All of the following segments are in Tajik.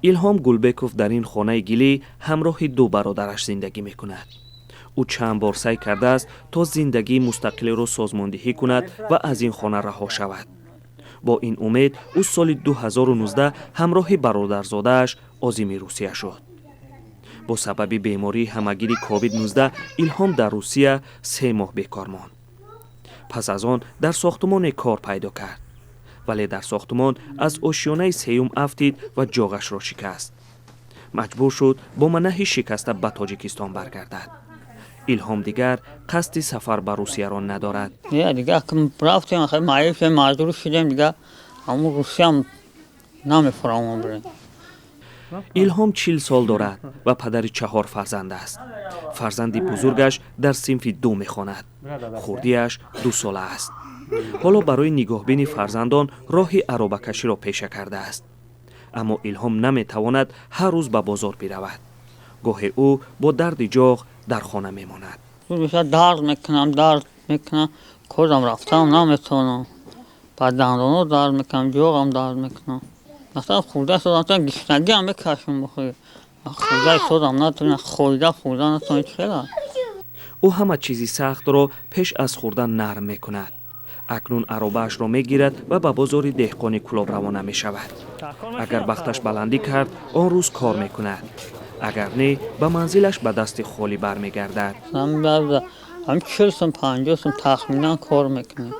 Илҳом Гулбеков дар ин хонаи гилӣ ҳамроҳи ду бародараш зиндагӣ мекунад. Ӯ чанд бор саъй кардааст, то зиндагии мустақилиро созмондиҳӣ кунад ва аз ин хона раҳо шавад. Бо ин умед ӯ соли 2019 ҳамроҳи бародарзодааш озими Русия шуд. Бо сабаби бемории ҳамагири COVID-19 Илҳом дар Русия 3 моҳ бекор монд. Пас аз он дар сохтумоне кор пайдо кард, вале дар сохтумон аз ошёнаи сеюм афтид ва ҷоғашро шикаст. Маҷбур шуд бо манаҳи шикаста ба Тоҷикистон баргардад. Илҳом дигар қасди сафар ба Русияро надорад. Дигар рафтем, маъюб шудем, маҷбур шудем, дигар ҳамун Русиям намефурамон бирем. Илҳом 40 сол дорад ва падари чаҳор фарзанд аст. Фарзанди бузургаш дар синфи ду мехонад, хурдиаш 2 сола аст. Ҳоло барои нигоҳбини фарзандон роҳи аробакаширо пеша кардааст. Аммо Илҳом наметавонад ҳар рӯз ба бозор биравад. Гоҳе ӯ бо дарди ҷоғ дар хона мемонад. Дард мекунам, дард мекунам, корам рафтам наметавонам. Ба дандоно дард мекунам, ҷоғам дард мекунам. Масалан, хӯрда содам, гишнагиам мекашам. Хӯрда содам натавонам, хорида хӯрда натавонам, чӣ хела. Ӯ ҳама чизи сахтро пеш аз хӯрдан нарм мекунад. Акнун аробаашро мегирад ва ба бозори деҳқони Кӯлоб равона мешавад. Агар бахташ баландӣ кард, он рӯз кор мекунад, агар не, ба манзилаш ба дасти холӣ бармегардад. Ҳам 40 сум, 50 сум тахминан кор мекунем.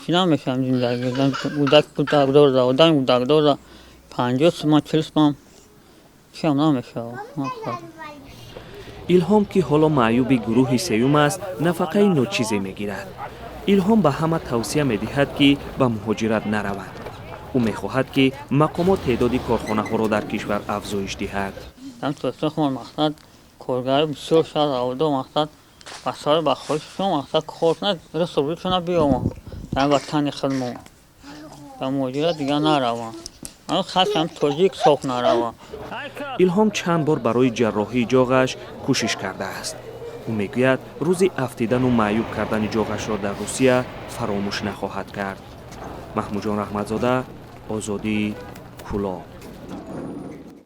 Чи намешавам зиндагӣ. Гудак дорда, одами гудак дорда, 50 суман, 40 суман чиам намешавад. Илҳом, ки ҳоло маъюби гурӯҳи сеюм аст, нафақаи ночизе мегирад. Илҳом ба ҳама тавсия медиҳад, ки ба муҳоҷират нараванд. Ӯ мехоҳад, ки мақомот теъдоди корхонаҳоро дар кишвар афзоиш диҳад. Мақсад коргари бисёр шуд, авдо мақсад ба сари ба хоҳишшон мақсад кор кунад, рисуришона биёмад дар ватани худмо. Ба муҳоҷират дигар нараванд, хасам тоҷик соф нараванд. Илҳом чанд бор барои ҷарроҳии ҷоғаш кӯшиш кардааст. Ӯ мегӯяд, рӯзи афтидану маъюб кардани ҷоғашро дар Русия фаромӯш нахоҳад кард. Маҳмудҷон Раҳматзода, Озодӣ, Кӯлоб.